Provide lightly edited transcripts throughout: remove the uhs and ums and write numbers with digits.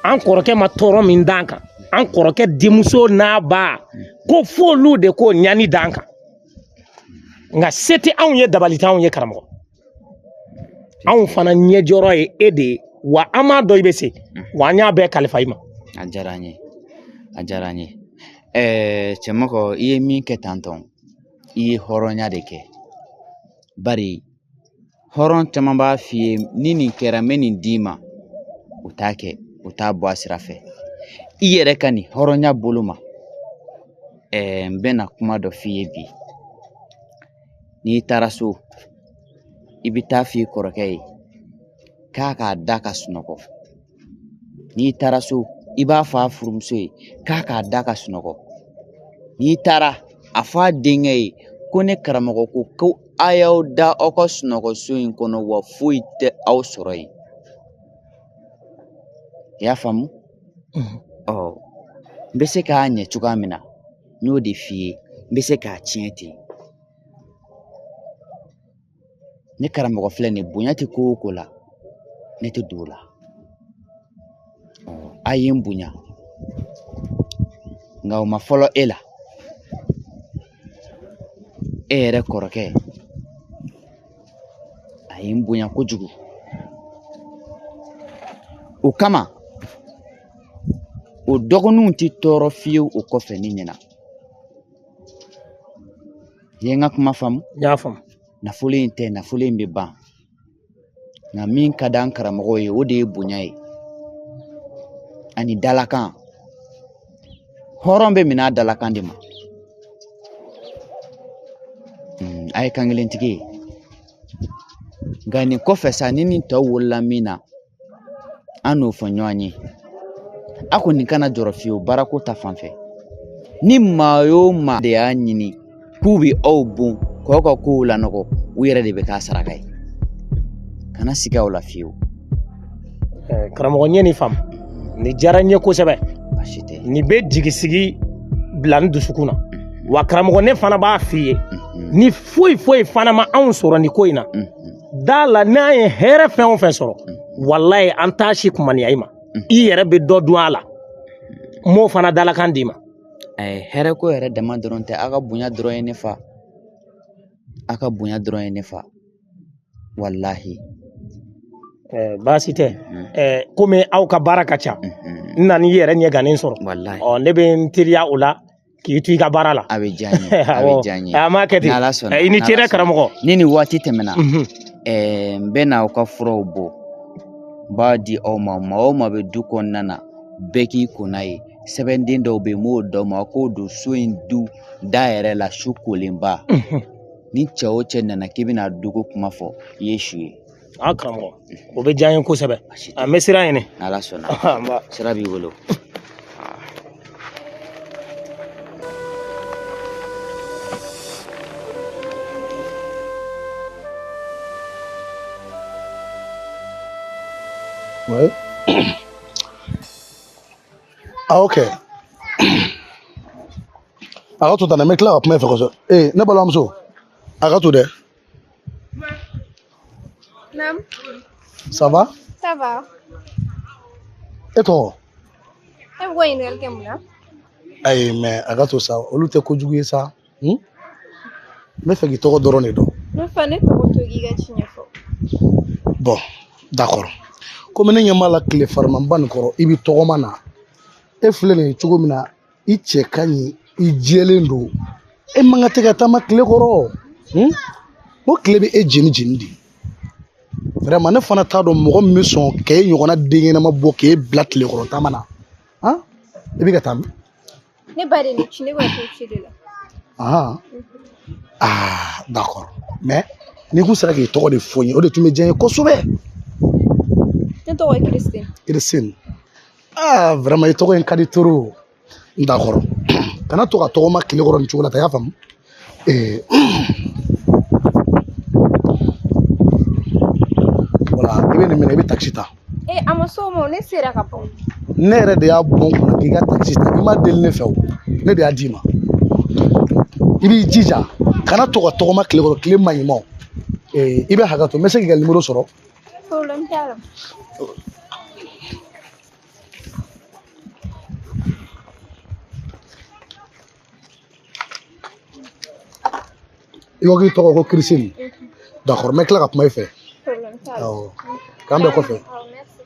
An kɔrɔkɛ ma tɔɔrɔ min d'an kan, an kɔrɔkɛ denmuso n'a ba ko f'olu de k'o ɲani d'an kan. Nka se tɛ anw ye, dabali t'anw ye karamɔgɔ. Anw fana ɲɛjɔrɔ ye e de ye, wa an m'a dɔn i bɛ se, wa an y'a bɛɛ kalifa i ma. A diyara n ye, a diyara n ye. Cɛmɔgɔ, i ye min kɛ tantɔn, i ye hɔrɔnya de kɛ. Bari hɔrɔn caman b'a f'i ye ni nin kɛra n bɛ nin d'i ma, u t'a kɛ, u t'a bɔ a sira fɛ. I yɛrɛ ka nin hɔrɔnya bolo ma, n bɛna kuma dɔ f'i ye bi. N'i taara so, i bɛ taa f'i kɔrɔkɛ ye k'a k'a da ka sunɔgɔ. N'i taara so, i b'a fɔ a furumuso ye k'a k'a da ka sunɔgɔ. N'i taara a fɔ a denkɛ ye ko ne karamɔgɔ ko ko a y'aw da aw ka sunɔgɔso in kɔnɔ, wa foyi tɛ aw sɔrɔ yen. I y'a faamu? Ɔ, n bɛ se k'a ɲɛ cogoya min na, n y'o de f'i ye, n bɛ se k'a tiɲɛ ten. Ne karamɔgɔ filɛ nin ye, bonya tɛ ko o ko la, ne tɛ don o la. A ye n bonya, nka o ma fɔlɔ e la. E yɛrɛ kɔrɔkɛ, a ye n bonya kojugu. O kama, o dɔgɔninw tɛ tɔɔrɔ fiyewu o kɔfɛ ne ɲɛna. I ye n ka kuma faamu? N y'a faamu. Nafolo in tɛ, nafolo in bɛ ban. Nka min ka d'an karamɔgɔw ye, o de ye bonya ye ani dalakan. Hɔrɔn bɛ minɛ a dalakan de ma. A ye kan kelentigi ye. Nka nin kɔfɛ sa, ni nin tɔw wolola min na, an n'o fɔ ɲɔgɔn ye. A kɔni kana jɔrɔ fiyewu baarako ta fan fɛ. Ni maa o maa de y'a ɲini k'u bɛ aw bon k'aw ka kow lanɔgɔ, u yɛrɛ de bɛ k'a saraka ye. Kana siga o la fiyewu. Karamɔgɔ, n ye nin faamu. Nin diyara n ye kosɛbɛ. Baasi tɛ. Nin bɛ jigisigi bila n dusukun na. Wa karamɔgɔ, ne fana b'a f'i ye, ni foyi foyi fana ma anw sɔrɔ nin ko in na, da la n'an ye hɛrɛ fɛn o fɛn sɔrɔ, walayi an t'a si kumaniya i ma. I yɛrɛ bɛ dɔ dun a la. N m'o fana dalakan d'i ma. Hɛrɛ ko yɛrɛ dama dɔrɔn tɛ, aw ka bonya dɔrɔn ye ne fa. Aw ka bonya dɔrɔn ye ne fa. Walahi. Baasi tɛ. Komi aw ka baara ka ca, n nana i yɛrɛ ɲɛ gannen sɔrɔ. Walahi. Ɔ, ne bɛ n teliya o la k'i to i ka baara la. A bɛ diya n ye, a bɛ diya n ye. A m'a kɛ ten. N'Ala sɔnna, I ni ce dɛ karamɔgɔ. Ni nin waati tɛmɛna, n bɛ na aw ka furaw bɔ. N b'a di aw ma, maa o maa bɛ du kɔnɔna na, bɛɛ k'i ko n'a ye. Sɛbɛnden dɔw bɛ yen, n b'o d'aw ma, aw k'o don so in du da yɛrɛ la su kolenba. Ni cɛ o cɛ nana k'i bɛna duko kuma fɔ, i ye su ye. A karamɔgɔ, o bɛ diya n ye kosɛbɛ. An bɛ sira ɲini. N'Ala sɔnna. Sira b'i bolo. Ouais. Ah, ok. A ka to tan dɛ, n bɛ tila ka kuma i fɛ kosɛbɛ. Ee, ne balimamuso, a ka to dɛ. Naam. Ça va? Ça va. E tɔgɔ? E bɛ k'o ɲininkali kɛ mun na? Ayi, mais a ka to sa, olu tɛ kojugu ye sa. N bɛ fɛ k'i tɔgɔ dɔrɔn de dɔn. Ne fa, ne tɔgɔ to k'i ka ci ɲɛfɔ. Bon, d'accord. Komi ne ɲɛ b'a la tile farimanba nin kɔrɔ, i bɛ tɔgɔma na. E filɛ nin ye cogo min na, i cɛ ka ɲi, i jɛlen don. E man kan tɛ ka taama tile kɔrɔ. O tile bɛ e jeni jeni de. Vraiment, ne fana t'a dɔn mɔgɔ min bɛ sɔn k'e ɲɔgɔnna den ɲɛnama bɔ k'e bila tile kɔrɔ taama na. Han? I bɛ ka taa min? Ne ba de ne ci, ne bɛ ka t'o ci de la. Ah, ah, d'accord. Mais n'i kun sera k'i tɔgɔ de fɔ n ye, o de tun bɛ diya n ye kosɛbɛ. Ne tɔgɔ ye Christine. Christine. Ah, vraiment, i tɔgɔ in ka di trop. D'accord. Kana to ka tɔgɔma tile kɔrɔ nin cogo la tan, i y'a faamu? Voilà, i bɛ nin minɛ, i bɛ taxi ta. A ma s'o ma, ne sera ka bɔ. Ne yɛrɛ de y'a bɔ n kunna k'i ka taxi ta. I ma deli ne fɛ o, ne de y'a d'i ma. I b'i jija, kana to ka tɔgɔma tile kɔrɔ, tile man ɲi ma o. I bɛ hakɛ to, n bɛ se k'i ka numéro sɔrɔ? Problème t'a la. I ko k'i tɔgɔ ko Christine. D'accord, n bɛ tila ka kuma i fɛ. Problème t'a la. Awɔ. K'an bɛn kɔfɛ. Awɔ, merci.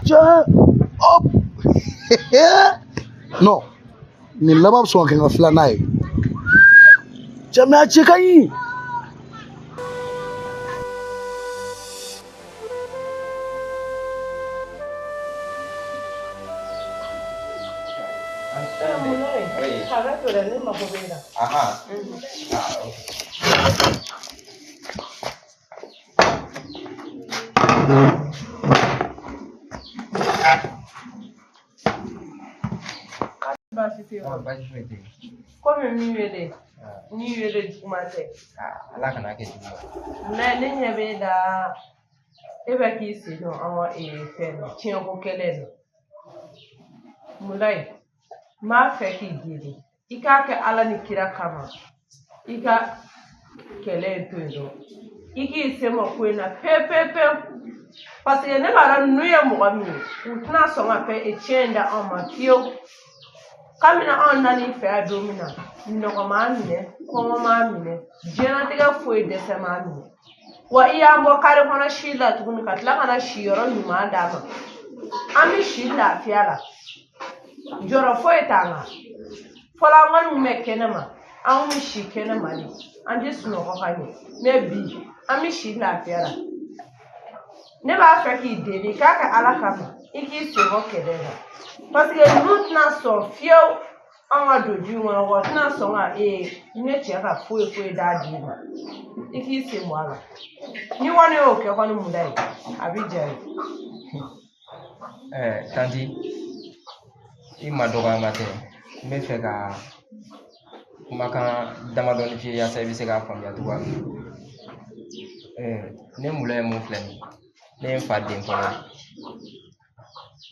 Cɛ, hop. Non, nin laban bɛ sɔn ka kɛ n ka filanan ye. Cɛ, mais a cɛ ka ɲi. Baasi tɛ yen. Baasi foyi tɛ yen. Komi min wele, n'i wele juguman tɛ. Ala kana kɛ juguman. Mais ne ɲɛ b'e la, e bɛ k'i sen don an ka fɛn na, tiɲɛko kɛlɛ in na. Mulayi, n b'a fɛ k'i deli, i k'a kɛ Ala ni kira kama, i ka kɛlɛ in to yen dɔrɔn. I k'i sen bɔ ko in na pewu pewu pewu. Parce que ne b'a dɔn ninnu ye mɔgɔ min ye, u tɛna sɔn ka fɛn tiɲɛ in da anw ma fiyewu. Kabini anw nan'i fɛ yan don min na, nɔgɔ m'a minɛ, kɔngɔ m'a minɛ, diɲɛlatigɛ foyi dɛsɛ m'a minɛ. Wa i y'an bɔ kare kɔnɔ si la tuguni ka tila ka na si yɔrɔ ɲuman d'an ma. An bɛ si lafiya la. Jɔrɔ foyi t'an na. Fɔlɔ an kɔni tun bɛ kɛnɛma, an kun bɛ si kɛnɛma de, an tɛ sunɔgɔ ka ɲɛ. Mais bi, an bɛ si lafiya la. Ne b'a fɛ k'i deli, i k'a kɛ Ala kama, i k'i sen bɔ kɛlɛ la. Parce que ninnu tɛna sɔn fiyewu an ka don du in kɔnɔ, wa tɛna sɔn ka ne cɛ ka foyi foyi d'a den ma. I k'i sen bɔ a la. Ni kɔni y'o kɛ kɔni Mulayi, a bɛ diya n ye. Tanti, i ma dɔgɔyama tɛ. N bɛ fɛ ka kumakan damadɔni f'i ye yaasa i bɛ se k'a faamuya cogoya min na. Ne Mulayi mun filɛ nin ye, ne ye n fa den fɔlɔ de ye.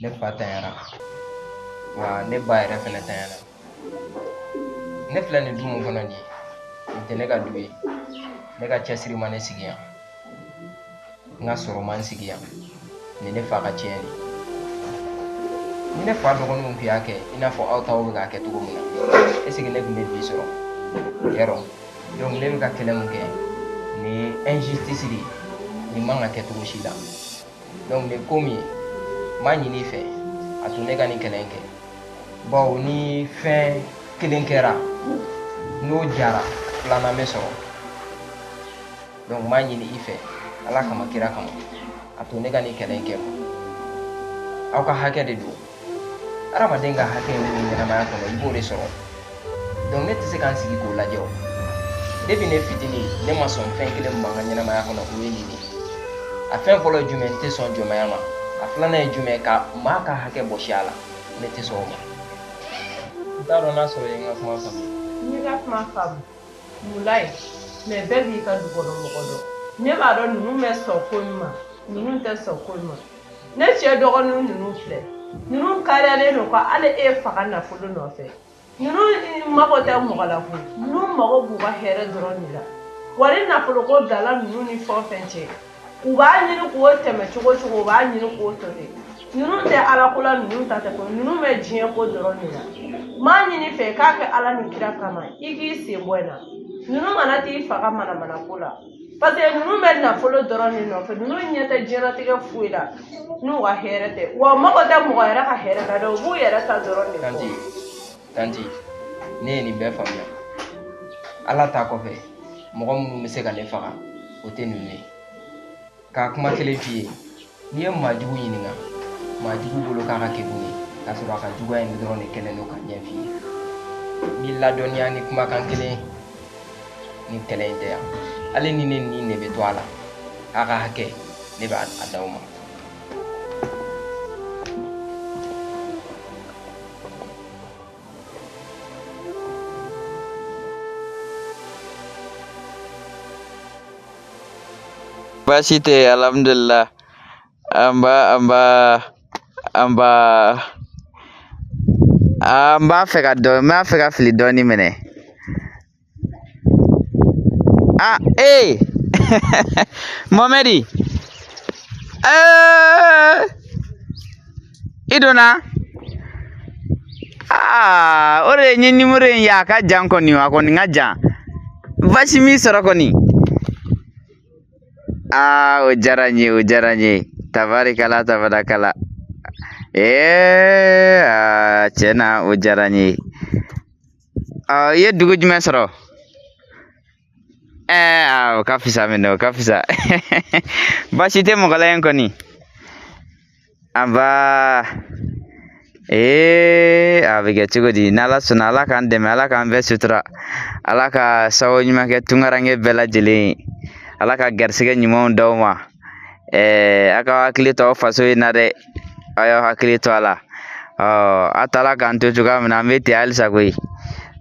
Ne fa tanyara, wa ne ba yɛrɛ fɛnɛ tanyara. Ne filɛ nin du mun kɔnɔ nin ye, nin tɛ ne ka du ye. Ne ka cɛsiri ma ne sigi yan, n ka sɔrɔ ma n sigi yan. Nin ne fa ka tiɲɛ de ye. Ni ne fa dɔgɔninw tun y'a kɛ i n'a fɔ aw taw bɛ k'a kɛ cogo min na, est ce que ne tun bɛ bi sɔrɔ? Yarɔ? Donc ne bɛ ka kɛlɛ mun kɛ, nin ye injustice de ye, nin man ka kɛ cogo si la. Donc nin ko min ye, n b'a ɲini i fɛ, a to ne ka nin kɛlɛ in kɛ. Bawo ni fɛn kelen kɛra, n'o jara, filanan bɛ sɔrɔ. Donc n b'a ɲini i fɛ, Ala kama kira kama, a to ne ka nin kɛlɛ in kɛ. Aw ka hakɛ de don. Hadamaden ka hakɛ ye min ye ɲɛnamaya kɔnɔ, i b'o de sɔrɔ. Donc ne tɛ se ka n sigi k'o lajɛ o. Depuis ne fitinin, ne ma sɔn fɛn kelen min ma n ka ɲɛnamaya kɔnɔ, o ye nin de ye. A fɛn fɔlɔ ye jumɛn? N tɛ sɔn jɔnmaya ma. A filanan ye jumɛn? Ka maa ka hakɛ bɔsi a la, ne tɛ sɔn o ma. N t'a dɔn n'a sɔrɔ i ye n ka kuma faamu. N y'i ka kuma faamu Mulayi, mais bɛɛ b'i ka du kɔnɔ mɔgɔ dɔn. Ne b'a dɔn ninnu bɛ sɔn ko min ma, ninnu tɛ sɔn ko min ma. Ne cɛ dɔgɔnin ninnu filɛ, ninnu kariyalen don ka hali e faga nafolo nɔfɛ. Ninnu mago tɛ mɔgɔ la koyi, ninnu mago b'u ka hɛrɛ dɔrɔn de la. Wa ni nafoloko bilala ninnu ni fɛn o fɛn cɛ, u b'a ɲini k'o tɛmɛ cogo o cogo, u b'a ɲini k'o to ten. Ninnu tɛ Ala ko la, ninnu ta tɛ ko, ninnu bɛ diɲɛ ko dɔrɔn de la. N b'a ɲini fɛ i k'a kɛ Ala ni kira kama, i k'i sen bɔ in na. Ninnu kana t'i faga manamana ko la. Parce que ninnu bɛ nafolo dɔrɔn de nɔfɛ, ninnu ɲɛ tɛ diɲɛlatigɛ foyi la n'u ka hɛrɛ tɛ. Wa u mago tɛ mɔgɔ yɛrɛ ka hɛrɛ la dɛ, u b'u yɛrɛ ta dɔrɔn de kɔ. Tanti, tanti, ne ye nin bɛɛ faamuya. Ala ta kɔfɛ, mɔgɔ minnu bɛ se ka ne faga, o tɛ ninnu ye. K'a kuma kelen f'i ye, n'i ye maajugu ɲininka, maajugu bolo k'a ka kekun ye, k'a sɔrɔ a ka juguya in dɔrɔn de kɛlen don ka ɲɛ f'i ye. N b'i ladɔnniya ni kumakan kelen ye, nin kɛlɛ in tɛ yan. Hali ni ne ni de bɛ to a la, a ka hakɛ, ne b'a d'aw ma. Baasi tɛ, alhamdulillah. An ba, an ba, an ba. N b'a fɛ ka dɔ, n b'a fɛ ka fili dɔɔni minɛ. Ah, eh! Mohamed! I donna? Aa, o de ye n ye nimoro in ye, a ka jan kɔni, a kɔni ka jan. Baasi m'i sɔrɔ kɔni. Aa, o diyara n ye, o diyara n ye. Tabarikala, tabarakala. Ee, aa, tiɲɛ na, o diyara n ye. Ɔ, i ye dugu jumɛn sɔrɔ? Ɛɛ, aa, o ka fisa minɛ, o ka fisa. Baasi tɛ mɔgɔ la yen kɔni. Anba. Ee, a bɛ kɛ cogo di? N'Ala sɔnna, Ala k'an dɛmɛ, Ala k'an bɛɛ sutura. Ala ka sababu ɲuman kɛ tunkaranke bɛɛ lajɛlen ye. Ala ka garisɛgɛ ɲumanw d'aw ma. Ɛɛ, a ka hakili to aw faso in na dɛ. Aw y'aw hakili to a la. Ɔ, a taara k'an to cogoya min na, an bɛ ten halisa koyi.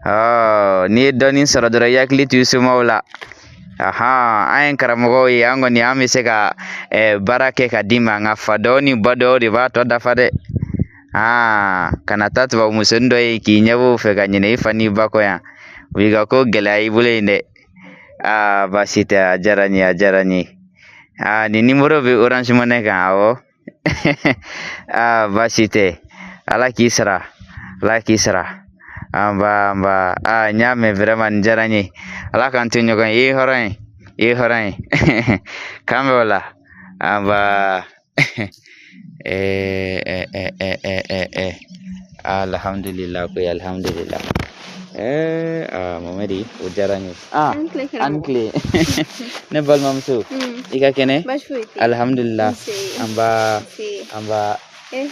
Ɔ, n'i ye dɔɔnin sɔrɔ dɔrɔn, i hakili to i somɔgɔw la. Ahan, an ye karamɔgɔw ye, an kɔni an bɛ se ka baara kɛ ka d'i ma, nka fa dɔw ni ba dɔw de b'a tɔ dafa dɛ. Aa, kana taa tubabu musonin dɔ ye k'i ɲɛ b'o fɛ ka ɲinɛ i fa n'i ba kɔ yan. O y'i ka ko gɛlɛya i bolo yen dɛ. Aa, baasi tɛ, a diyara n ye, a diyara n ye. Aa, nin nimoro bɛ Orange Money kan, awɔ. Aa, baasi tɛ. Ala k'i sara, Ala k'i sara. Anba, anba. Aa, n y'a mɛn vraiment, nin diyara n ye. Ala k'an to ɲɔgɔn ye. I ye hɔrɔn ye, i ye hɔrɔn ye. K'an bɛn o la. Anba. Alhamdulillah koyi, alhamdulillah. Aa, Mamadi, o diyara n ye. Ah, an tile. Ne balimamuso, i ka kɛnɛ? Baasi foyi tɛ. Alhamdulillah. Anba, anba. N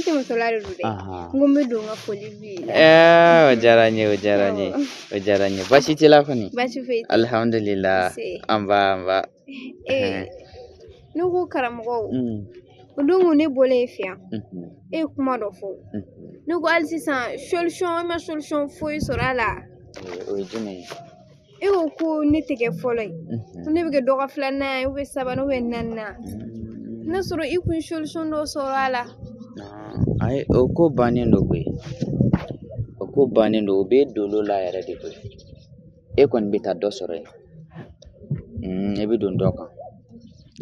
tɛmɛtɔla de don dɛ. N ko n bɛ don n ka foli b'i la. O diyara n ye, o diyara n ye, o diyara n ye. Baasi t'i la kɔni? Baasi foyi tɛ. Alhamdulillah. Anba, anba. Ne ko karamɔgɔw, o don ko ne bɔlen e fɛ yan, e ye kuma dɔ fɔ. Ne ko hali sisan solution, e ma solution foyi sɔrɔ a la. O ye jumɛn ye? E ko ko ne tɛ kɛ fɔlɔ ye, ko ne bɛ kɛ dɔgɔ filanan ye, ou sabanan ou naaninan. N'a sɔrɔ i kun solution dɔ sɔrɔ a la. Ayi, o ko bannen don koyi. O ko bannen don, o bɛ dolo la yɛrɛ de koyi. E kɔni bɛ taa dɔ sɔrɔ yen. E bɛ don dɔ kan.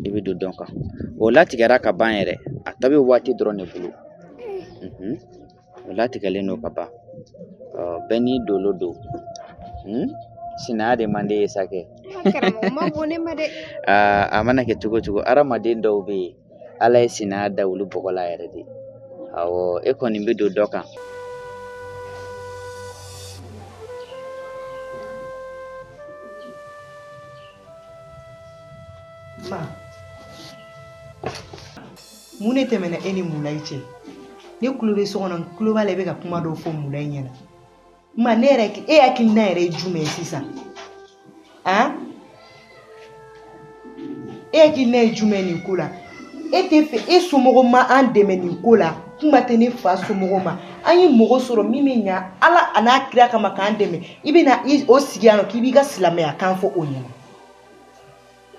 I bɛ don dɔ kan. O latigɛra ka ban yɛrɛ. A tɔ bɛ waati dɔrɔn de bolo. O latigɛlen don ka ban. Ɔ, bɛɛ n'i dolo don. Sinaya de man d'e ye sa kɛ. Karamɔgɔ ma bɔ ne ma dɛ. Aa, a mana kɛ cogo o cogo, hadamaden dɔw bɛ yen, Ala ye sinaya da olu bɔgɔ la yɛrɛ de. Awɔ, e kɔni bɛ don dɔ kan. Ma, mun de tɛmɛna e ni Mulayi cɛ? Ne tulo bɛ so kɔnɔ, n tulo b'a la i bɛ ka kuma dɔw fɔ Mulayi ɲɛna. Ma, ne yɛrɛ, e hakilina yɛrɛ ye jumɛn ye sisan? Han? E hakilina ye jumɛn nin ko la? E tɛ fɛ e somɔgɔw ma an dɛmɛ nin ko la, kuma tɛ ne fa somɔgɔw ma. An ye mɔgɔ sɔrɔ min bɛ ɲa Ala a n'a kira kama k'an dɛmɛ. I bɛna o sigi yan nɔ k'i b'i ka silamɛya kan fɔ o ɲɛna.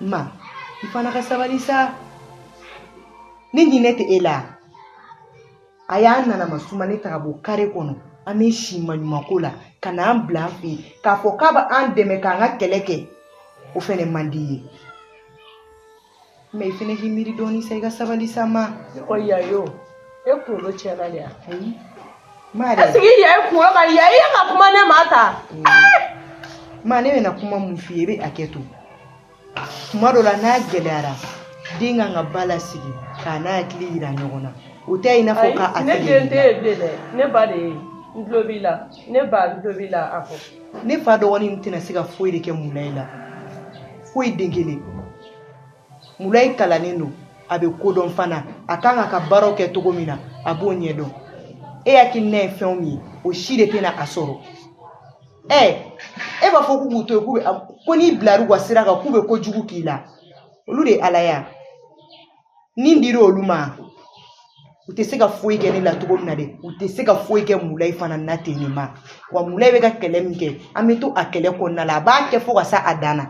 Ma, i fana ka sabali sa. Ne ɲinɛ tɛ e la. A y'an nana ma suma ne ta ka bɔ kare kɔnɔ. An bɛ si maɲumanko la ka n'an bila an fɛ yen k'a fɔ k'a bɛ an dɛmɛ k'an ka kɛlɛ kɛ, o fɛnɛ man di i ye. Mɛ i fɛnɛ k'i miiri dɔɔni sa, i ka sabali sa ma. Ne ko yayo, e kunkolo tiɲɛna de ya? Ayi. Ma yɛrɛ. Est-ce que yayi kunkolo ka yayi e ka kuma ne ma ta? Ma, ne bɛna kuma mun f'i ye, i bɛ hakɛ to. Kuma dɔ la n'a gɛlɛyara, den kan ka ba lasigi k'a n'a hakili yira ɲɔgɔn na. O tɛ i n'a fɔ k'a Ne den tɛ ye bilen dɛ, ne ba de ye. N tulo b'i la, ne ba, n tulo b'i la, a fɔ. Ne fa dɔgɔnin tɛna se ka foyi de kɛ Mulayi la. Foyi den kelen. Mulayi kalannen don, a bɛ kodɔn fana, a kan k'a ka baaraw kɛ cogo min na, a b'o ɲɛdɔn. E hakilina ye fɛn min ye, o si de tɛna a sɔrɔ. E b'a fɔ k'u k'u to yen, k'u bɛ, ko n'i bilar'u ka sira kan, k'u bɛ kojugu k'i la. Olu de ye Ala ye. Ni dir'o olu ma, u tɛ se ka foyi kɛ ne la cogo min na dɛ, u tɛ se ka foyi kɛ Mulayi fana na ten de ma. Wa Mulayi bɛ ka kɛlɛ min kɛ, an bɛ to a kɛlɛ kɔnɔna la, a b'a kɛ fo ka se a dan na.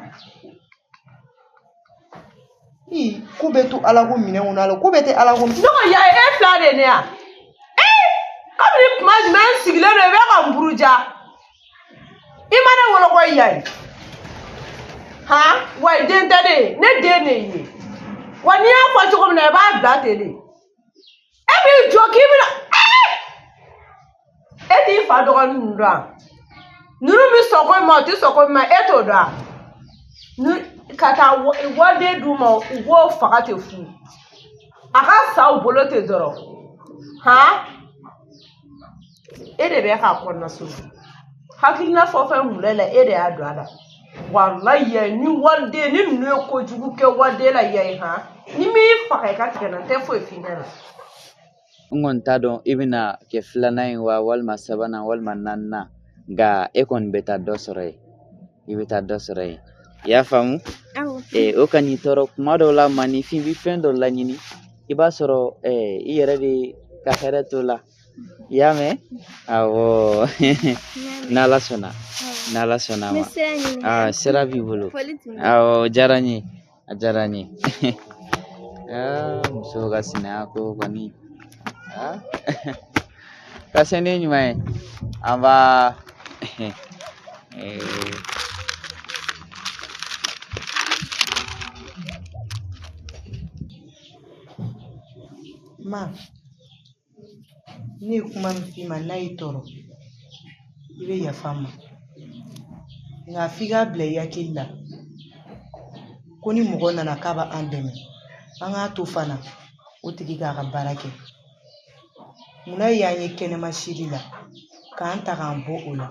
Ii, ko bɛɛ to Ala ko minɛn kɔnɔ, Ala ko bɛɛ tɛ Ala ko. Ne ko yayi, e fila de ye ne ya? Kabini kuma jumɛn n sigilen don, i bɛ ka n buruja. I ma ne wolo ko yayi. Han, wa i den tɛ ne ye, ne den de y'i ye. Wa n'i y'a fɔ cogo min na, i b'a bila ten de. E b'i jɔ k'i bɛna, e t'i t'i fa dɔgɔnin ninnu dɔn wa? Ninnu bɛ sɔn ko min ma, u tɛ sɔn ko min ma, e t'o dɔn wa? Ka taa waliden d'u ma, u b'o faga ten fu. A ka sa u bolo ten dɔrɔn. Han? E de bɛ k'a kɔnɔna suru. Hakilina fɛn o fɛn mun la e de y'a don a la. Walayi ni waliden ni ninnu ye kojugu kɛ waliden la yayi han, ni min y'i faga i ka tigɛ n na, n tɛ foyi f'i ɲɛna. N kɔni t'a dɔn i bɛna kɛ filanan ye wa walima sabanan walima naaninan, nka e kɔni bɛ taa dɔ sɔrɔ yen, i bɛ taa dɔ sɔrɔ yen, i y'a faamu? O kan'i tɔɔrɔ kuma dɔw la, maaninfin bɛ fɛn dɔ laɲini, i b'a sɔrɔ i yɛrɛ de ka hɛrɛ t'o la, i y'a mɛn? Awɔ, n'Ala sɔnna, n'Ala sɔnna ma. Sira b'i bolo. Awɔ, o diyara n ye, a diyara n ye. Musow ka sinaya ko kɔni. Ka se ni ɲuman ye. An b'a Ma, ne ye kuma min f'i ma n'a y'i tɔɔrɔ, i bɛ yafa n ma. Nka f'i k'a bila i hakili la ko ni mɔgɔ nana k'a b'an dɛmɛ, an k'a to fana o tigi k'a ka baara kɛ. Munna y'an ye kɛnɛma sili la k'an ta k'an bɔ o la,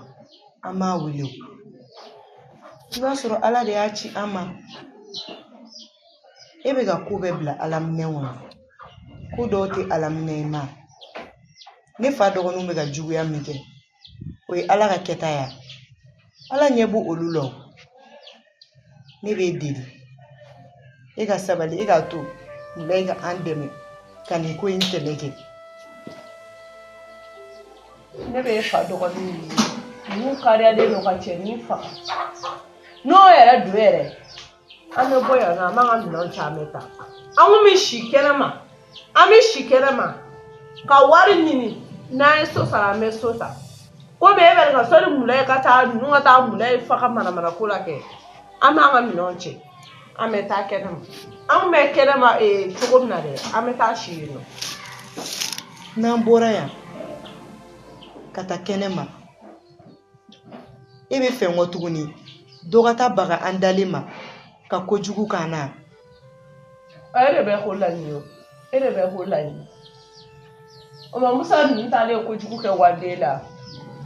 an m'a wele o. I b'a sɔrɔ Ala de y'a ci an ma. E bɛ ka ko bɛɛ bila Ala minɛ kɔnɔ. Ko dɔw tɛ Ala minɛ ye ma. Ne fa dɔgɔninw bɛ ka juguya min kɛ, o ye Ala ka kɛta ye. Ala ɲɛ b'o olu la o. Ne b'e deli, e ka sabali, e k'a to Mulayi ka an dɛmɛ ka nin ko in kɛlɛ kɛ. Ne bɛ e fa dɔgɔnin ɲini, ninnu kariyalen don ka cɛnin faga. N'o yɛrɛ don yɛrɛ, an bɛ bɔ yan nɔ, an b'an ka minɛnw ta, an bɛ taa. An kun bɛ si kɛnɛma, an bɛ si kɛnɛma ka wari ɲini, n'an ye so sara, an bɛ so ta. Komi e bɛ ka sɔnni Mulayi ka taa ninnu ka taa Mulayi faga manamana ko la kɛ, an b'an ka minɛnw cɛ, an bɛ taa kɛnɛma. An kun bɛ kɛnɛma cogo min na dɛ, an bɛ taa si yen nɔ. N'an bɔra yan ka taa kɛnɛma, e bɛ fɛ n kɔ tuguni dɔ ka taa baga an dalen ma ka kojugu k'an na. E de bɛ ko laɲini o, e de bɛ ko laɲini. O ma Musa ninnu taalen kojugu kɛ waliden la,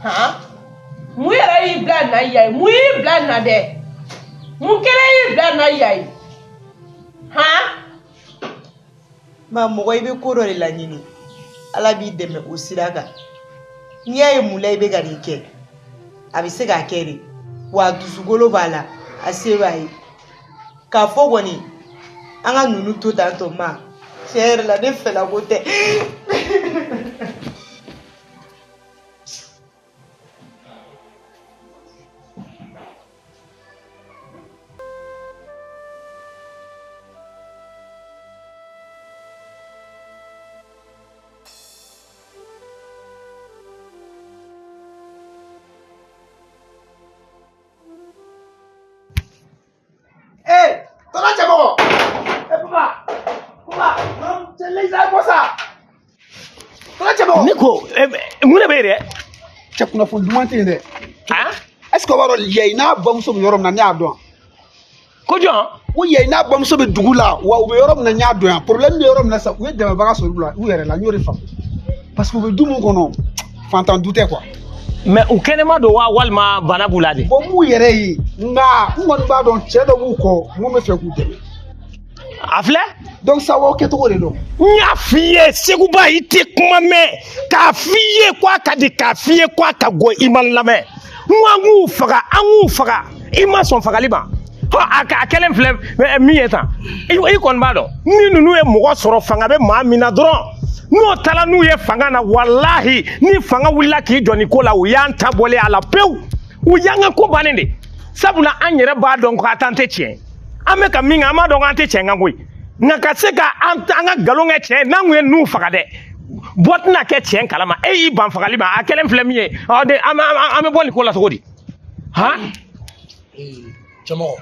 han? Mun yɛrɛ y'i bila nin na yan ye? Mun y'i bila nin na dɛ? Mun kelen y'i bila nin na yan ye? Han? Ma mɔgɔ i bɛ ko dɔ de laɲini, Ala b'i dɛmɛ o sira kan. N'i y'a ye Mulayi bɛ ka nin kɛ, a bɛ se k'a kɛ de, wa a dusukolo b'a la, a se b'a ye. K'a fɔ kɔni an ka ninnu to tan tɔ ma, tiɲɛ yɛrɛ la ne fɛlako tɛ. Ne ko mun de bɛ yen dɛ? Cɛ kunnafoni duman tɛ yen dɛ. Est ce que o b'a dɔn Yayi n'a bamuso bɛ yɔrɔ min na, ne y'a dɔn. Ko jɔn? Ko Yayi n'a bamuso bɛ dugu la, wa u bɛ yɔrɔ min na, n y'a dɔn yan. Problème bɛ yɔrɔ min na sisan, u ye dɛmɛbaga sɔrɔ u la u yɛrɛ la, n y'o de faamu. Parce que u bɛ du mun kɔnɔ, fantan du tɛ quoi. Mais u kɛnɛma don wa walima bana b'u la de? Bon, m'u yɛrɛ ye, nka n kɔni b'a dɔn cɛ dɔ b'u kɔ mun bɛ fɛ k'u dɛmɛ. A filɛ? Donc sa o kɛcogo de don. N y'a f'i ye Seguba, i tɛ kuma mɛn. K'a f'i ye k'a ka di, k'a f'i ye k'a ka go, i ma n lamɛn. N ko an k'u faga, an k'u faga, i ma sɔn fagali ma. A kɛlen filɛ min ye tan, i kɔni b'a dɔn ni ninnu ye mɔgɔ sɔrɔ, fanga bɛ maa min na dɔrɔn, n'o taara n'u ye fanga na, walahi ni fanga wulila k'i jɔ nin ko la, u y'an ta bɔlen a la pewu, u y'an ka ko bannen de. Sabula an yɛrɛ b'a dɔn k'a t'an tɛ tiɲɛ, an bɛ ka min kɛ, an b'a dɔn k'an tɛ tiɲɛ kan koyi. Nka ka se ka an ka nkalon kɛ tiɲɛ, n'an kun ye ninnu faga dɛ, bɔ tɛna kɛ tiɲɛ kalama. E y'i ban fagali ma, a kɛlen filɛ min ye, an bɛ bɔ nin ko la cogo di? Han? Cɛmɔgɔ,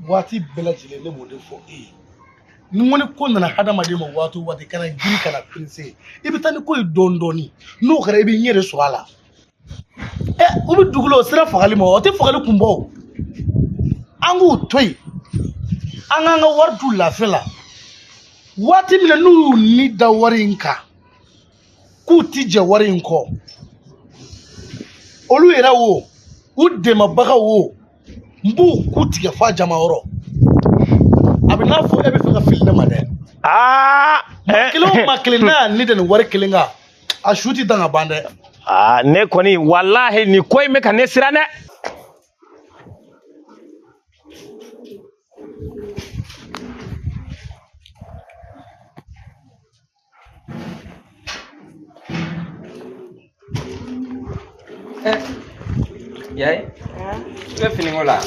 waati bɛɛ lajɛlen ne b'o de fɔ e ye. Ni ko ni ko nana hadamaden ma waati o waati kana girin kana perese i bɛ taa ni ko ye dɔɔni dɔɔni n'o kɛra i bɛ ɲɛ de sɔrɔ a la ɛ u bɛ dugu la o sera fagali ma o tɛ fagali kun bɔ o an k'u to yen an k'an ka wari dun lafiya la waati min na n'u y'u ni da wari in kan k'u ti jɛ wari in kɔ olu yɛrɛ wo u dɛmɛbagaw wo n b'u ku tigɛ f'a jamayɔrɔ a bɛ n'a fɔ e bɛ fɛ ka fili ne ma dɛ aa maa kelen o maa kelen n'a y'a ni da nin wari kelen kan a su ti dan ka ban dɛ. Aa ne kɔni walahi nin ko in bɛ ka ne siran dɛ. Yayi, i bɛ finiko la?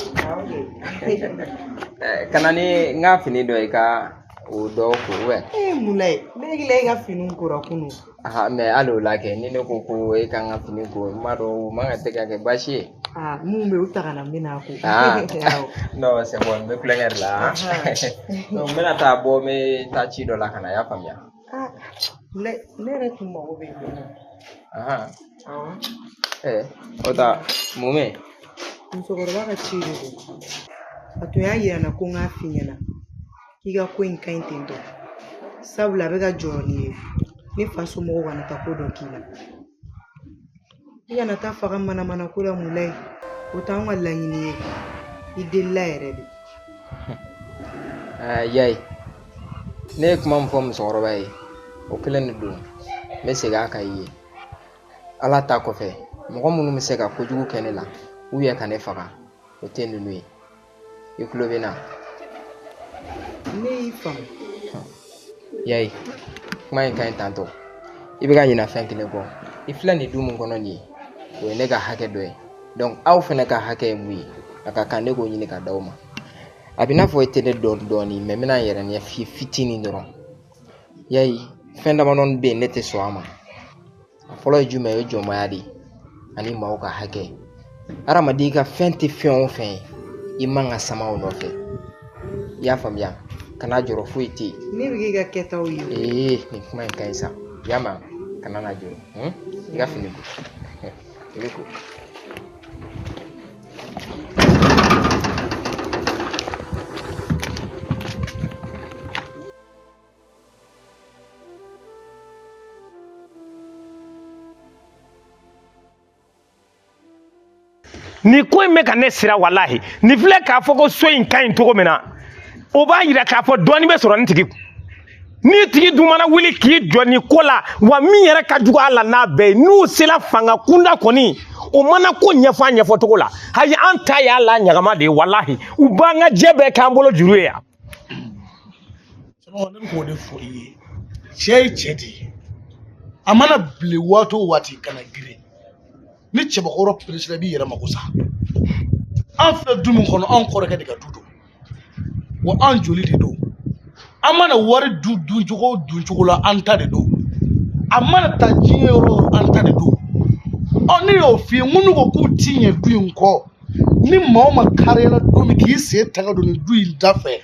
Ka na ni n ka fini dɔ ye ka o dɔ ko wɛ. E Mulayi, ne hakili la e ka finiw kora kunun. Aha, mɛ hali o la kɛ ni ne ko ko e ka n ka fini ko n b'a dɔn o man ka se ka kɛ baasi ye. Aa mun bɛ yen u ta ka na n bɛna a ko. Ah, Awɔ. non, c'est bon, n bɛ kulonkɛ de la. Donc n bɛna taa bɔ n bɛ taa ci dɔ la ka na, i y'a faamuya. Ah, Mulayi, ne yɛrɛ tun mago bɛ min na. Ahan, Awɔ. O ta mun bɛ yen? Musokɔrɔba ka ci de don. A tun y'a yira n na ko n k'a f'i ɲɛna k'i ka ko in ka ɲi ten tɔ. Sabula a bɛ ka jɔrɔ n'i ye. Ne fa somɔgɔw kana taa ko dɔ k'i la. I kana taa faga manamana ko la Mulayi. O t'anw ka laɲini ye. I delila yɛrɛ de. Yayi, ne ye kuma min fɔ musokɔrɔba ye, o kelen de don. N bɛ segin a kan i ye. Ala ta kɔfɛ, mɔgɔ minnu bɛ se ka kojugu kɛ ne la, u yɛ ka ne faga, o tɛ ninnu ye. I tulo bɛ n na? Ne y'i faamu. Yayi, kuma in ka ɲi tantɔ. I bɛ ka ɲina fɛn kelen kɔ. I filɛ nin du min kɔnɔ nin ye, o ye ne ka hakɛ dɔ ye. Donc aw fɛnɛ ka hakɛ ye mun ye? A ka kan ne k'o ɲini ka d'aw ma. A bɛ n'a fɔ i tɛ ne dɔn dɔɔni, mɛ n bɛna n yɛrɛ ɲɛf'i ye fitinin dɔrɔn. Yayi, fɛn damadɔni bɛ yen ne tɛ sɔn a ma. A fɔlɔ ye jumɛn ye? O ye jɔnmaya de ye ani maaw ka hakɛ. Hadamaden ka fɛn tɛ fɛn o fɛn ye, i man ka sama o nɔfɛ. I y'a faamuya? Kana jɔrɔ foyi tɛ yen. Ne bɛ k'i ka kɛtaw ye. Ee, nin kuma in ka ɲi sa. I y'a mɛn? Kana na jɔrɔ. I ka fini ko. I bɛ ko. Nin ko in bɛ ka ne siran walahi. Nin filɛ k'a fɔ ko so in ka ɲi cogo min na, o b'a yira k'a fɔ dɔɔnin bɛ sɔrɔ nin tigi kun. Ni tigi dun mana wuli k'i jɔ nin ko la, wa min yɛrɛ ka jugu a la n'a bɛɛ ye, n'u sera fanga kunda kɔni, o mana ko ɲɛfɔ a ɲɛfɔcogo la, ayi an ta y'a la ɲagama de ye walahi. U b'an ka jɛ bɛɛ k'an bolo juru ye yan. Cɛbakɔrɔ, ne bɛ k'o de fɔ i ye. Cɛ ye cɛ de ye. A mana bilen waati o waati kana girin. Ni cɛbakɔrɔ peresera i b'i yɛrɛ mako sa. An filɛ du min kɔnɔ, anw kɔrɔkɛ de ka du don. Wa an joli de don. An mana wari du duncogo o duncogo la, an ta de don. A mana taa diɲɛ yɔrɔ o yɔrɔ, an ta de don. Ɔ ne y'o f'i ye, minnu ko k'u ti ɲɛ du in kɔ, ni maa o maa kariyala don min k'i sen ta ka don nin du in da fɛ,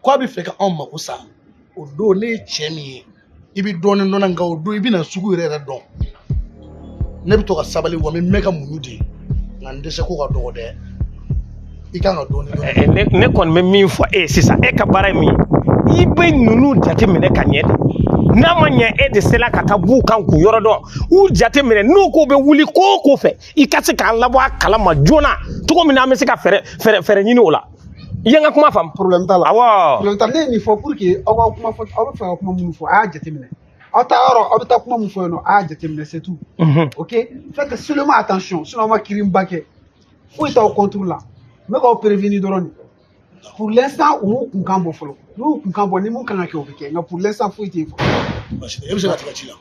k'a bɛ fɛ ka anw mako sa, o don ne ye cɛ min ye, i bɛ dɔɔnin dɔn nka o don i bɛna sugu yɛrɛ yɛrɛ dɔn. Ne bɛ to ka sabali wa n bɛ mɛn ka muɲu de, nka n dɛsɛ ko ka dɔgɔ dɛ. I kan ka dɔɔnin dɔn. Ne kɔni bɛ min fɔ e ye sisan, e ka baara ye min ye, i bɛ ninnu jateminɛ ka ɲɛ de. N'a ma ɲɛ e de sera ka taa b'u kan k'u yɔrɔ dɔn, u jateminɛ n'u ko bɛ wuli ko o ko fɛ, i ka se k'an labɔ a kalama joona cogo min na an bɛ se ka fɛɛrɛ ɲini o la. I ye n ka kuma faamu? Problème t'a la. Awɔ. Problème t'a la. Ne ye nin fɔ pour que aw ka kuma fɔ, aw bɛ fɛ ka kuma minnu fɔ, a y'a jateminɛ. Aw taa yɔrɔ, aw bɛ taa kuma min fɔ yen nɔ, a y'a jateminɛ, c'est tout. Ok? Faites seulement attention, sinon aw ma kirinba kɛ. Foyi t'aw contre la. N bɛ k'aw prévenir dɔrɔn de. Pour l'instant, u m'u kunkan bɔ fɔlɔ. N'u y'u kunkan bɔ, ni mun kan ka kɛ, o bɛ kɛ. Nka pour l'instant, foyi tɛ yen fɔlɔ. Baasi tɛ, e bɛ se ka tigɛ ci la.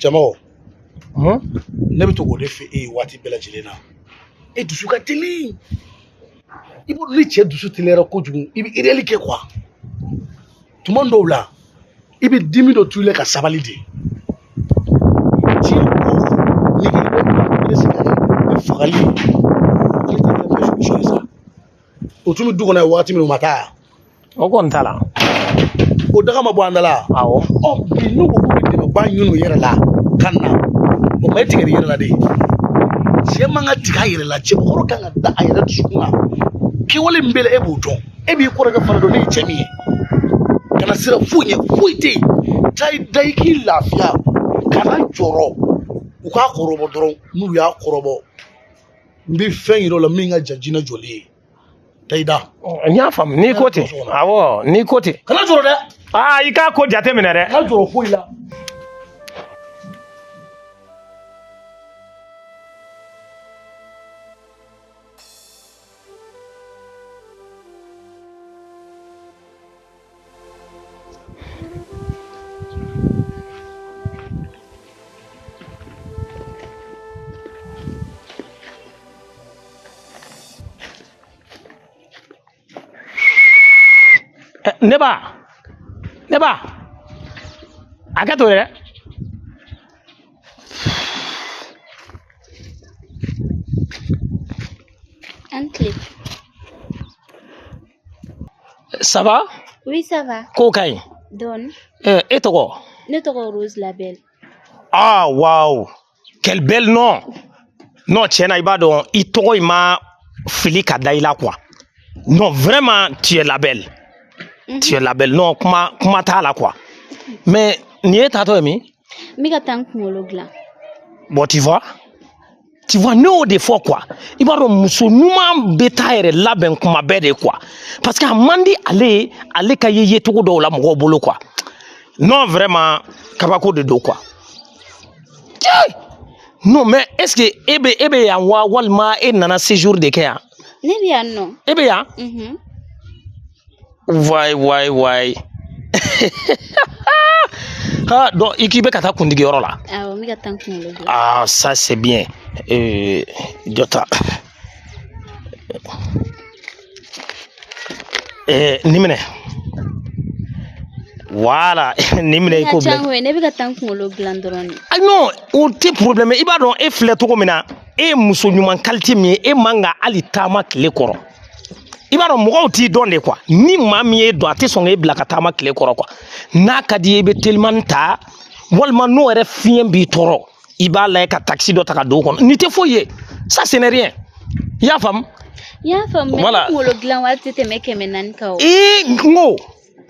Cɛmɔgɔ, ne bɛ to k'o de fɔ e ye waati bɛɛ lajɛlen na. E dusu ka teli. I b'o ni cɛ dusu teliyara kojugu, i bɛ erreur kɛ quoi. Tuma dɔw la, i bɛ dimi dɔ to i la ka sabali de. Diɲɛ ko o ko, n'i k'i bɛ se ka ni fagali ye, fagali tɛ kɛ solution ye sa. O tun bɛ du kɔnɔ yen waati min u ma taa yan. O kɔni t'a la. O daga ma bɔ an da la. Awɔ. Ɔ bi n'u ko k'u bɛ dɛmɛba ɲini u yɛrɛ la ka na, o ma e tigɛ i yɛrɛ la de. Cɛ man ka tigɛ a yɛrɛ la, cɛbakɔrɔ kan ka da a yɛrɛ dusukun na. Kɛwale min b'e la e b'o dɔn. E b'i kɔrɔkɛ fana dɔn ne ye cɛ min ye. Kana siran foyi ɲɛ, foyi tɛ yen. Taa i da i k'i lafiya. Kana jɔrɔ. U k'a kɔrɔbɔ dɔrɔn, n'u y'a kɔrɔbɔ, n bɛ fɛn yir'u la min ka jan jinɛ jɔli ye. Taa i da. N y'a faamu n'i ko ten. Awɔ n'i ko ten. Kana jɔrɔ dɛ. Aa i k'a ko jate minɛ dɛ. Kana jɔrɔ foyi la. Ne ba a kɛ to dɛ. Un clip. Ça va? Oui, ça va. Ko ka ɲi? Dɔɔni. E tɔgɔ? Ne tɔgɔ Rose Labelle. Ah, waouh! Quel bel nom! Non, tiɲɛ na i b'a dɔn i tɔgɔ in ma fili ka da i la quoi. Non, vraiment, tu es la belle. Tu es la belle. Non, kuma t'a la quoi. Mais nin ye taatɔ ye min? N bɛ ka taa n kunkolo dilan. Bon, tu vois? Tu vois, ne y'o de fɔ quoi. I b'a dɔn muso ɲuman bɛ taa yɛrɛ labɛn kuma bɛɛ de quoi. Parce que a man di ale ye, ale ka ye yecogo dɔw la mɔgɔw bolo quoi. Non, vraiment, kabako de don quoi. Non, mais est-ce que e bɛ yan wa walima e nana séjour de kɛ yan? Ne bɛ yan nɔ. E bɛ yan? Mhm. Wayi wayi wayi. Ah, donc i k'i bɛ ka taa kundigiyɔrɔ la. Awɔ, n bɛ ka taa n kunkolo dilan. Ah, ça c'est bien. Jɔ ta. Nin minɛ. Voilà, nin minɛ i k'o bila. Ne bɛ ka taa n kunkolo dilan dɔrɔn de. Ah non, o tɛ problème ye. I b'a dɔn e filɛ cogo min na, e ye muso ɲuman qualité min ye, e man ka hali taama tile kɔrɔ. I b'a dɔn mɔgɔw t'i dɔn de quoi. Ni maa min y'e dɔn, a tɛ sɔn k'e bila ka taama tile kɔrɔ quoi. N'a ka di ye i bɛ telimani ta, walima n'o yɛrɛ fiɲɛ b'i tɔɔrɔ, i b'a lajɛ ka taxi dɔ ta ka don o kɔnɔ. Nin tɛ foyi ye. Ça ce n'est rien. I y'a faamu? I y'a faamu, mais ne kunkolo dilan wari tɛ tɛmɛ 400 kan o. Ee n ko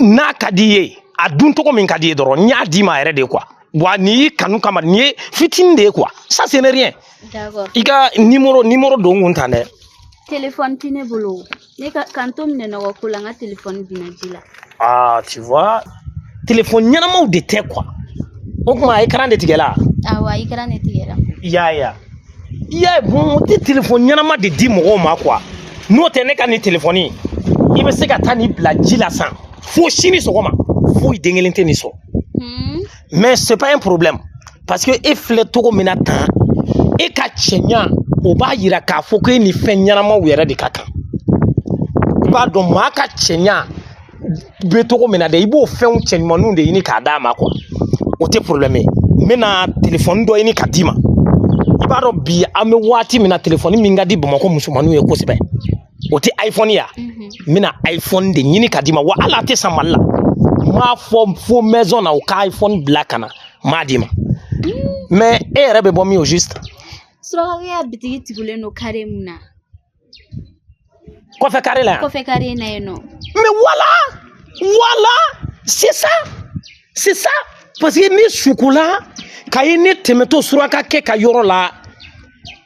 n'a ka di i ye, a dun cogo min ka di i ye dɔrɔn, n y'a d'i ma yɛrɛ de quoi. Wa nin y'i kanu kama, nin ye fitinin de ye quoi. Ça ce n'est rien. D'accord. I ka numéro don n kun tan dɛ. Téléphone tɛ ne bolo. Ne ka kan to minɛnɔgɔ ko la, n ka téléphone binna ji la. Ah, tu vois, téléphone ɲɛnamaw de tɛ quoi. O tuma écran de tigɛla? Awɔ, écran de tigɛra. I y'a ye wa? I y'a ye bon, o tɛ téléphone ɲɛnama de di mɔgɔw ma quoi. N'o tɛ ne ka nin téléphone i bɛ se ka taa nin bila ji la san fo sini sɔgɔma foyi den kelen tɛ nin sɔrɔ. Mais c'est pas un problème parce que e filɛ cogo min na tan, e ka cɛɲa o b'a yira k'a fɔ ko e ni fɛn ɲɛnamaw yɛrɛ de ka kan. I b'a dɔn maa ka cɛɲa bɛ cogo min na dɛ, i b'o fɛnw cɛɲumaninw de ɲini k'a d'a ma quoi. O tɛ problème ye. N bɛna téléphone dɔ ɲini ka d'i ma. I b'a dɔn bi an bɛ waati min na téléphone min ka di Bamakɔ musomaninw ye kosɛbɛ, o tɛ iPhone ye wa? N bɛna iPhone de ɲini ka d'i ma wa hali a tɛ san Mali la. N m'a fɔ fo maison na u ka iPhone bila ka na, n m'a d'i ma. Mais e yɛrɛ bɛ bɔ min au juste? Surakakɛ ka bitigi tugulen don carré mun na? Kɔfɛ carré la yan? Kɔfɛ carré na yen nɔ. Mais voilà, voilà, c'est ça, c'est ça. Parce que ni sukola ka ye ne tɛmɛtɔ surakakɛ ka yɔrɔ la,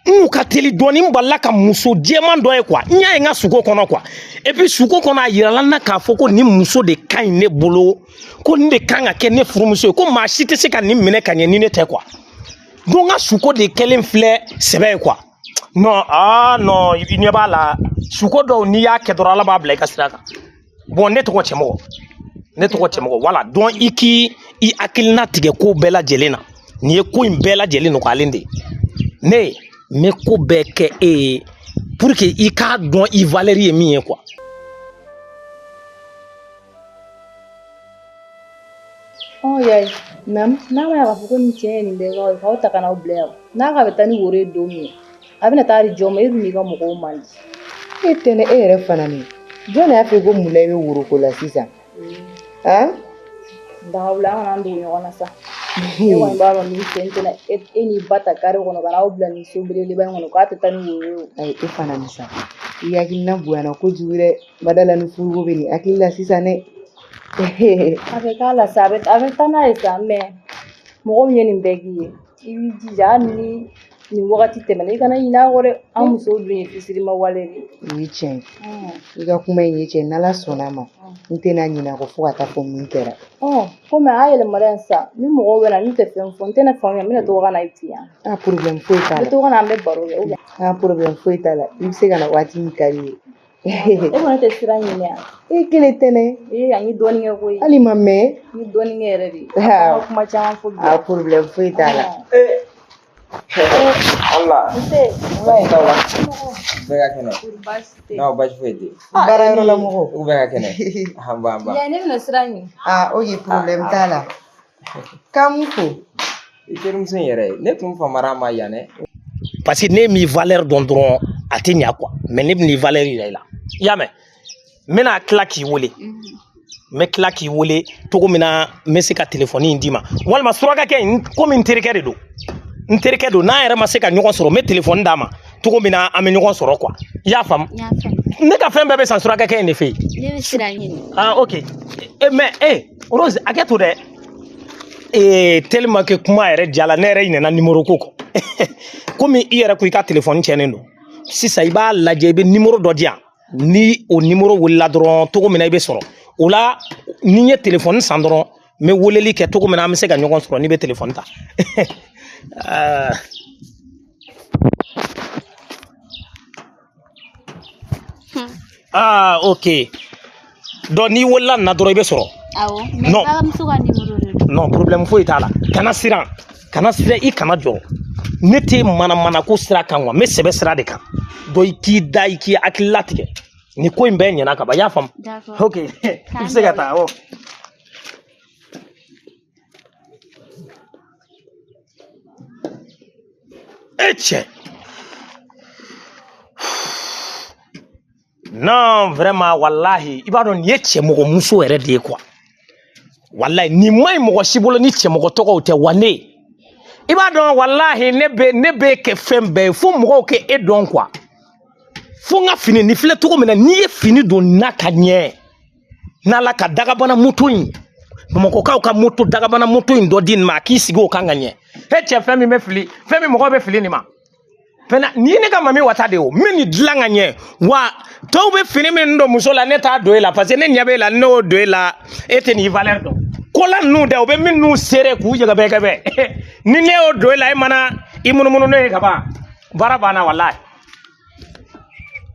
n ka teli dɔɔni, n balila ka muso jɛman dɔ ye quoi. N y'a ye n ka suko kɔnɔ quoi. Et puis suko kɔnɔ a yirala n na k'a fɔ ko nin muso de ka ɲi ne bolo, ko nin de kan ka kɛ ne furumuso ye, ko maa si tɛ se ka nin minɛ ka ɲɛ ni ne tɛ quoi. Donc n ka suko de kɛlen filɛ sɛbɛ ye quoi. Non, ah non, i ɲɛ b'a la, suko dɔw n'i y'a kɛ dɔrɔn Ala b'a bila i ka sira kan. Bon, ne tɔgɔ Cɛmɔgɔ. Ne tɔgɔ Cɛmɔgɔ, voilà. Donc i k'i i hakilina tigɛ ko bɛɛ lajɛlen na. Nin ye ko in bɛɛ lajɛlen nɔgɔyalen de ye. Ne n bɛ ko bɛɛ kɛ e ye pour que i k'a dɔn i valeur ye min ye quoi. Ɔ yayi, nam n'a ma ya k'a fɔ ko nin cɛ ye nin bɛɛ k'aw ye k'aw ta ka n'aw bila yan, n'a k'a bɛ taa ni woro ye don min, a bɛna taa di jɔn ma? E dun n'i ka mɔgɔw man di. E tɛ ne e yɛrɛ fana ne. Jɔn de y'a fɔ ko Mulayi bɛ woroko la sisan? Han? Dagawula an kana an dogo ɲɔgɔn na sa. Ne kɔni b'a dɔn nin sen tɛna e n'i ba ta kare kɔnɔ ka n'aw bila nin so belebeleba in kɔnɔ k'a tɛ taa ni woro ye o. Ayi e fana nin sa. I hakilina bonyana kojugu dɛ. Badala ni furuko bɛ nin hakili la sisan dɛ. A bɛ k'a la sa, a bɛ taa n'a ye sa mais mɔgɔ min ye nin bɛɛ k'i ye, i b'i jija hali ni nin wagati tɛmɛna i kana ɲinɛ a kɔ dɛ. An musow dun ye fisirima wale de ye. O ye tiɲɛ ye. I ka kuma in ye tiɲɛ ye, n'Ala sɔnna a ma n tɛna ɲinɛ a kɔ fo ka taa fɔ min kɛra. Komi a yɛlɛmara yan sisan, ni mɔgɔw bɛ na n'u tɛ fɛn fɔ n tɛna faamuya, n bɛna to ka na i fɛ yan. Ah, problème foyi t'a N la. bɛ to ka na an bɛ baro kɛ. Ah, problème foyi t'a la. I bɛ se ka na waati min ka di i ye. E kɔni tɛ sira ɲini yan. E kelen tɛ dɛ. Ee, an ye dɔɔnin kɛ koyi. Hali ma mɛn. N ye dɔɔnin kɛ yɛrɛ de. An ka kuma caman fɔ bi. Ah, problème foyi t'a la. Allah. Nse. Baasi t'aw la. Bɛɛ ka kɛnɛ. Baasi tɛ. Non, baasi foyi tɛ. Baarayɔrɔ la mɔgɔw. U bɛɛ ka kɛnɛ. An ba an ba. Yan ne bɛna sira ɲini. Ah, ok, problème t'a la. K'an mun fo? I terimuso in yɛrɛ, ne tun famara a ma yan dɛ. Parce que ne m'i valeur dɔn dɔrɔn a tɛ ɲa quoi, mais ne bɛn'i valeur yira i la. I y'a mɛn? N bɛna tila k'i wele. N bɛ tila k'i wele cogo min na n bɛ se ka telefɔni in d'i ma. Walima surakakɛ in, komi n terikɛ de don. N terikɛ don, n'an yɛrɛ ma se ka ɲɔgɔn sɔrɔ, n bɛ telefɔni d'a ma cogo min na an bɛ ɲɔgɔn sɔrɔ quoi. I y'a faamu? Ne ka fɛn bɛɛ bɛ san surakakɛ in de fɛ yen. Ne bɛ sira ɲini. Ah, ok. Mais Rose, hakɛ to dɛ. Tellement que kuma yɛrɛ jala, ne yɛrɛ ɲinɛna numéro ko kɔ. Komi i yɛrɛ ko i ka telefɔni tiɲɛnen don. Sisan i b'a lajɛ, i bɛ numéro dɔ di yan. Ni o numéro wulila dɔrɔn cogo min na i bɛ sɔrɔ. O la, ni n ye telefɔni san dɔrɔn, n bɛ weleli kɛ cogo min na an bɛ se ka ɲɔgɔn sɔrɔ n'i bɛ telefɔni ta. Ah, ok. Donc n'i wulila nin na dɔrɔn i bɛ sɔrɔ. Awɔ, mais balimamuso ka numéro de don. Non, problème foyi t'a la. Kana siran. Kana siran, i kana jɔrɔ. Ne tɛ manamana ko sira kan quoi, n bɛ sɛbɛ sira de kan. Donc i k'i da, i k'i hakili latigɛ. Nin ko in bɛɛ ɲɛna ka ban, i y'a faamu? D'accord. Ok, i bɛ se ka taa, awɔ. E cɛ. Non, vraiment, wallahi, i b'a dɔn nin ye cɛmɔgɔmuso yɛrɛ de ye quoi. Wallahi, nin man ɲi mɔgɔ si bolo ni cɛmɔgɔ tɔgɔw tɛ wa ne. I b'a dɔn wallahi, ne bɛ kɛ fɛn bɛɛ ye fo mɔgɔw kɛ e dɔn quoi. Fo n ka fini nin filɛ cogo min na, n'i ye fini don n'a ka ɲɛ, n'Ala ka dagabana moto in, Bamakɔkaw ka moto dagabana moto in dɔ di nin ma, a k'i sigi o kan ka ɲɛ. E cɛ, fɛn min bɛ fili, fɛn min mɔgɔw bɛ fili nin ma. Fɛnɛ nin ye ne ka mami wata de ye o, n bɛ nin dilan ka ɲɛ. Wa tɔw bɛ fini min don muso la, ne t'a don e la parce que ne ɲɛ b'e la, ne y'o don e la, e tɛ nin valeur dɔn. Kola ninnu dɛ, u bɛ minnu seere k'u jɛgɛbɛgɛbɛ. Ni ne y'o don e la, e mana i munumunu n'o ye ka ban, baara banna walayi.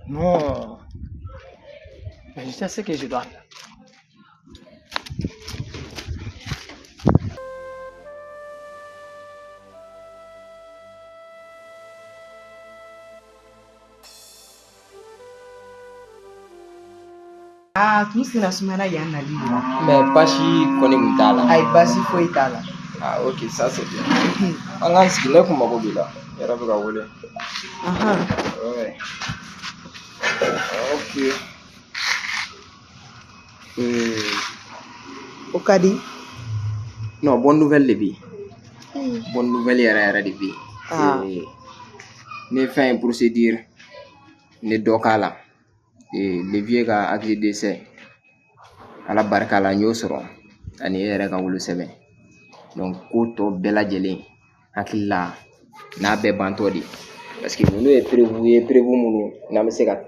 Non, mais je sais ce que je dois faire. Ah, tun senna sumana yan nali de la. Mais baasi kɔni kun t'a la. Ayi, baasi foyi t'a la. Ah, ok, ça c'est bien. An k'an sigi, ne kun mago b'i la. I yɛrɛ bɛ ka wele. Ouais. Ok. O ka di. Non, bonne nouvelle de bɛ yen. Bonne nouvelle yɛrɛ yɛrɛ de bɛ yen. Ne ye fɛn ye procédure, ne dɔ k'a la. Le vieux ka acte de décès, Ala barika la n y'o sɔrɔ ani e yɛrɛ ka wolosɛbɛn. Donc ko tɔ bɛɛ lajɛlen hakili la n'a bɛɛ bantɔ de, parce que ninnu ye preuve ye, preuve minnu n'an bɛ se ka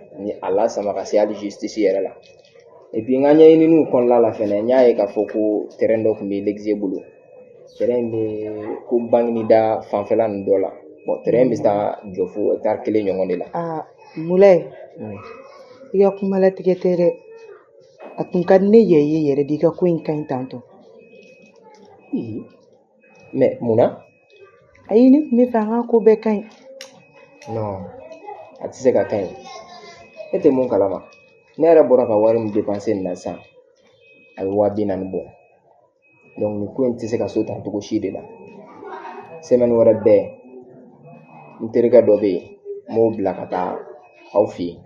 a lasama ka se hali justice yɛrɛ la. Et puis n ka ɲɛɲininiw kɔnɔna la fɛnɛ, n y'a ye k'a fɔ ko terrain dɔ tun bɛ l'exe bolo. Terrain bɛ ko Banginida fanfɛla ninnu dɔ la. Bon, terrain bɛ taa jɔ fo hectare kelen ɲɔgɔn de la. Ah, Mulayi. I ka kuma latigɛ tɛ dɛ. A tun ka di ne yɛrɛ ye yɛrɛ de, i ka ko in ka ɲi tantɔ. Mais mun na? Ayi, ne tun bɛ fɛ an ka ko bɛɛ ka ɲi. Non, a tɛ se ka ka ɲi. E tɛ mun kalama. Ne yɛrɛ bɔra ka wari min dépenser nin na sisan, a bɛ 40.000 bɔ. Donc nin ko in tɛ se ka so ta cogo si de la. Semaine wɛrɛ bɛɛ, n terikɛ dɔ bɛ yen, n b'o bila ka taa aw fɛ yen.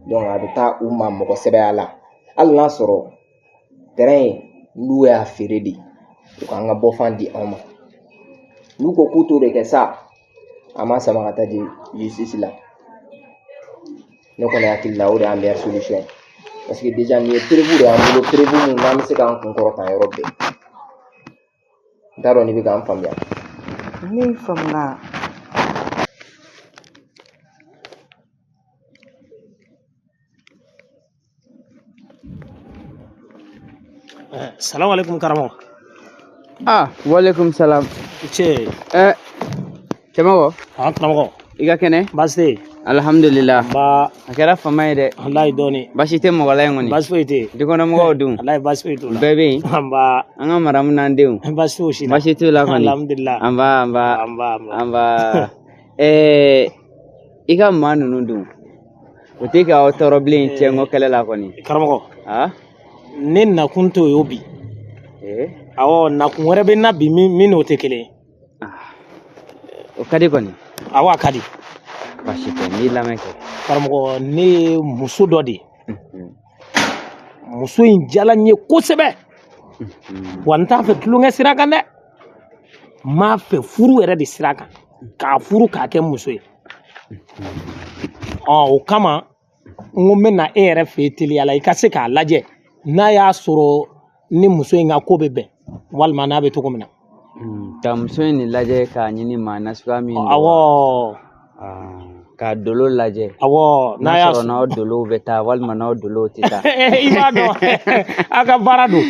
Donc a bɛ taa u ma mɔgɔ sɛbɛya la. Hali n'a sɔrɔ terrain n'u y'a feere de, u k'an ka bɔfan di anw ma. N'u ko k'u t'o de kɛ sa, an b'a sama ka taa di justice la. Ne kɔni hakili la o de y'an meilleure solution ye. Parce que déjà nin ye preuve de y'an bolo, preuve mun n'an bɛ se k'an kun kɔrɔta yɔrɔ bɛɛ. N t'a dɔn n'i bɛ k'an faamuya. Ne y'i faamuya. Salamu alaikum karamɔgɔ. Ah, walaikum salam. Ce. Cɛmɔgɔ. An karamɔgɔ. I ka kɛnɛ? Baasi tɛ yen. Alhamdulillah. Ba. A kɛra fama ye dɛ. Walayi dɔɔni. Baasi tɛ mɔgɔ la yen kɔni. Baasi foyi tɛ yen. Dukɔnɔmɔgɔw dun? Walayi baasi foyi t'u la. Bɛɛ bɛ yen? Anba. An ka maramu n'an denw. Baasi t'u si la. Baasi t'u la kɔni. Alhamdulillah. Anba anba. Anba anba. Anba. I ka maa ninnu dun? O tɛ k'aw tɔɔrɔ bilen cɛnko kɛlɛ la kɔni. Karamɔgɔ. Ah? Ne nakun t'o ye bi. Awɔ, nakun wɛrɛ bɛ n na bi min n'o tɛ kelen ye. O ka di kɔni. Awɔ, a ka di. Baasi tɛ, n b'i lamɛn kɛ. Karamɔgɔ, ne ye muso dɔ de ye. Muso in diyara n ye kosɛbɛ. Wa n t'a fɛ tulonkɛ sira kan dɛ. N b'a fɛ furu yɛrɛ de sira kan. K'a furu k'a kɛ muso ye. Ɔ, o kama n ko n bɛ na e yɛrɛ fɛ yen teliya la, i ka se k'a lajɛ n'a y'a sɔrɔ ni muso in ka ko bɛ bɛn walima n'a bɛ cogo min na. Ka muso in nin lajɛ k'a ɲini maa nasuguya min don. Awɔ. Ka dolo lajɛ. Awɔ, n'a y'a sɔrɔ n'aw dolow bɛ taa walima n'aw dolow tɛ taa. I b'a dɔn, a ka baara don.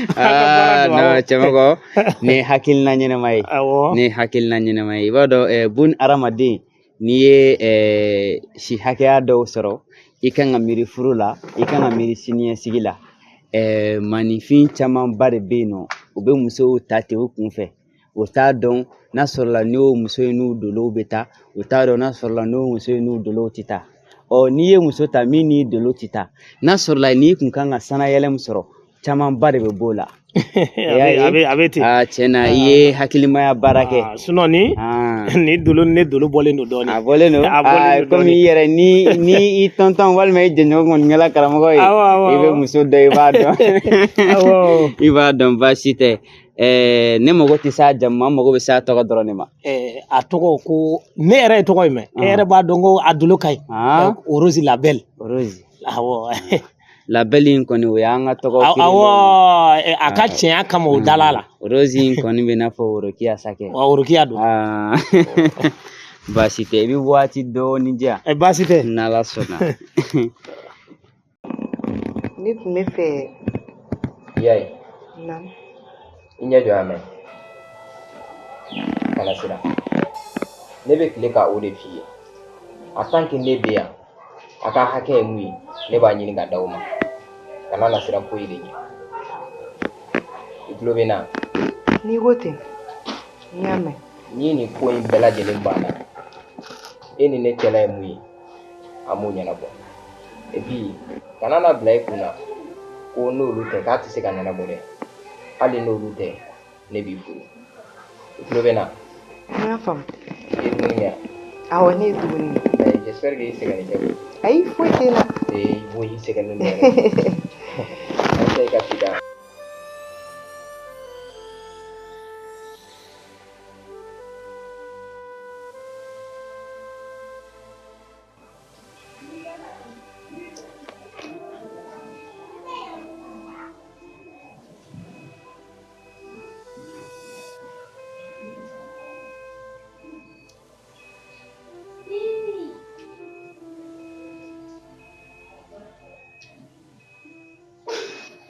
Non, cɛmɔgɔ, nin ye hakilina ɲɛnama ye. Awɔ. Nin ye hakilina ɲɛnama ye. I b'a dɔn, bun hadamaden, n'i ye si hakɛya dɔw sɔrɔ, i kan ka miiri furu la, i kan ka miiri siniɲɛsigi la. Maninfin camanba de bɛ yen nɔ, u bɛ musow ta ten u kun fɛ. O t'a dɔn n'a sɔrɔla n'o muso in n'u dolow bɛ taa, o t'a dɔn n'a sɔrɔla n'o muso in n'u dolow tɛ taa. Ɔ, n'i ye muso ta min n'i dolo tɛ taa, n'a sɔrɔla n'i kun kan ka sanayɛlɛ min sɔrɔ, camanba de bɛ b'o la. A bɛ ten. Aa, tiɲɛ na, i ye hakilimaya baara kɛ. Sinon ni dolo ni ne dolo bɔlen don dɔɔnin. A bɔlen don. A bɔlen don. Komi i yɛrɛ ni i tɔntɔn walima i jɛɲɔgɔn kɔni kɛra karamɔgɔ ye. Awɔ. I bɛ muso dɔn, i b'a dɔn. Awɔ. I b'a dɔn, baasi tɛ. Ne mago tɛ s'a jamu ma, n mago bɛ s'a tɔgɔ dɔrɔn de ma. A tɔgɔ ko ne yɛrɛ ye tɔgɔ in mɛn. E yɛrɛ b'a dɔn ko a dolo ka ɲi. Rose la belle. Rose. Awɔ. La belle in kɔni o y'an ka tɔgɔ kelen. Awɔ, a ka tiɲɛ kama o dala la. Rose in kɔni bɛ n'a fɔ Worokiya sakɛ. Wa Worokiya don. Baasi tɛ, i bɛ waati dɔɔni di yan. Baasi tɛ. N'Ala sɔnna. Ne tun bɛ fɛ. I y'a ye. Naamu. I ɲɛ jɔ yan mɛn. Kana siran. Ne bɛ tile ka o de f'i ye. En tant que ne bɛ yan, a ka hakɛ ye mun ye, ne b'a ɲini ka d'aw ma. Kana na siran foyi de ɲɛ. I tulo bɛ n na? N'i ko ten, n y'a mɛn. N'i ye nin ko in bɛɛ lajɛlen banna, e ni ne cɛla ye mun ye, an b'o ɲɛnabɔ. Et puis, kana na bila i kun na ko n'olu tɛ k'a tɛ se ka ɲɛnabɔ dɛ. Hali n'olu tɛ, ne b'i furu. I tulo bɛ n na? N y'a faamu. I ye dumuni kɛ? Awɔ, ne ye dumuni kɛ. Mais j'espère que i sɛgɛnnen tɛ koyi. Ayi, foyi tɛ n na. Ee, bon, i sɛgɛnnen don yɛrɛ. An tɛ i ka sida.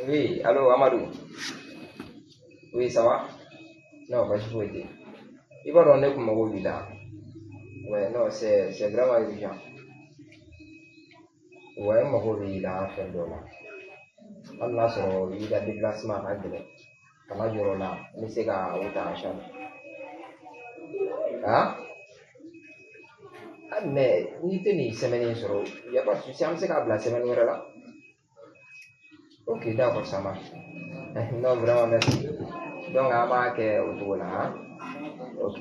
Oui, allô Amadou. Oui, ça va? Non, basi foyi tɛ. I b'a dɔn ne kun mago b'i la. Ouais, non, c'est vraiment urgent. Ouais, n mago b'i la fɛn dɔ la. Hali n'a sɔrɔ i ka déplacement ka gɛlɛn, kana jɔrɔ o la, n bɛ se ka o ta en charge. Ah? Ah, mais n'i tɛ nin semaine in sɔrɔ, y a pas de souci, an bɛ se k'a bila semaine wɛrɛ la. Ok, d'accord, ça marche. Non, vraiment, merci. Donc, an b'a kɛ o cogo la, hein? Ok.